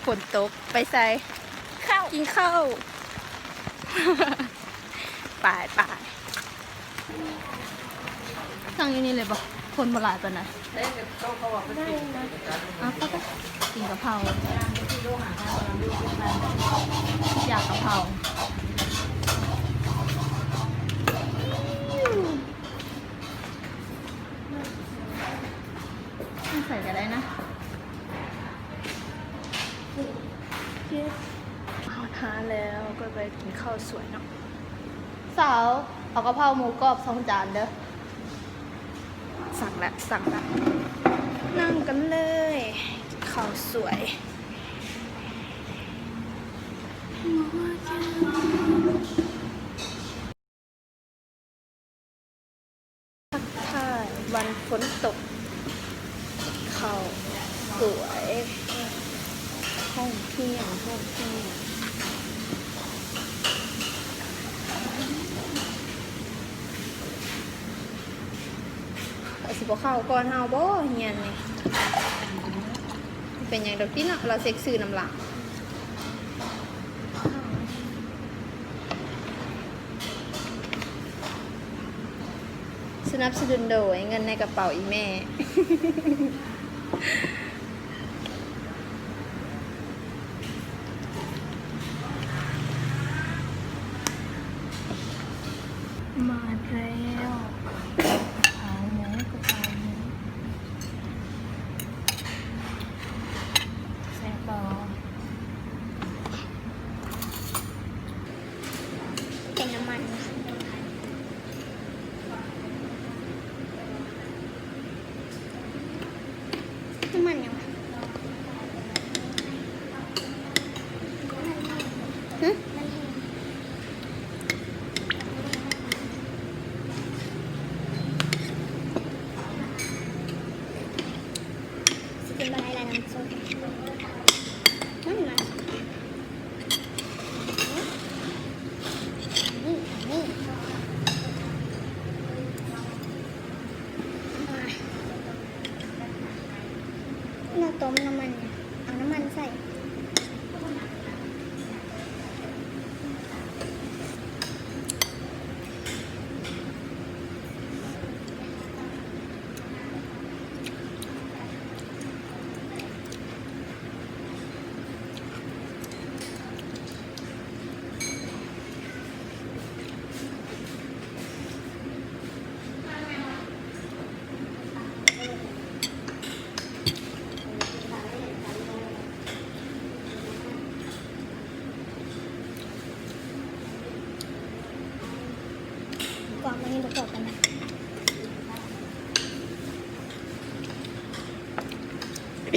ຝົນຕົກ ໄປໃສ? ເຂົ້າ ກິນເຂົ້າ. ໄປໆ ສັ່ງຢູ່ນີ້ເລີຍບໍ່? ຄົນບໍ່ຫຼາຍປານໃດ. ເອົາ ໄປໆ ກິນກະເພົາ ຢາກກະເພົາ. ໃສ່ກະໄດ້ນະ. ຮອດຮ້ານແລ້ວ ກໍໄປກິນເຂົ້າສວຍເນາະ. ສາວ ເອົາກະເພົາໝູກອບສອງຈານເດີ້. ສັ່ງລະ ສັ່ງລະ. ນັ່ງກັນເລີຍ ກິນເຂົ້າສວຍ. ທັກທາຍວັນຝົນຕົກ ເຂົ້າສວຍ ຫ້ອງຮຽນ ຫ້ອງຮຽນ. ເຂົາຊິບໍ່ເຂົ້າກ່ອນເຮົາບໍ່ ຮຽນນີ້? ເປັນຫຍັງດອກຕິເນາະ ລາວເຊັກຊື່ນຳລາວ. ສະໜັບສະໜູນໂດຍເງິນໃນກະເປົາອີ່ແມ່. ມາແລ້ວ ກະເພົາໝູ ກະເພົາໝູ ແຊບບໍ່? ເປັນນ້ຳມັນ ນ້ຳມັນຫຍັງວະ? ຫຶ? ຊິກິນບໍ່ໄດ້ລະນ້ຳສົ້ມ ມັນມັນ. ນີ້ ນີ້ ເຮົາຕົ້ມນ້ຳມັນ ເອົານ້ຳມັນໃສ່. ກວາງມັນຍັງບໍ່ກອບປານໃດ. ເ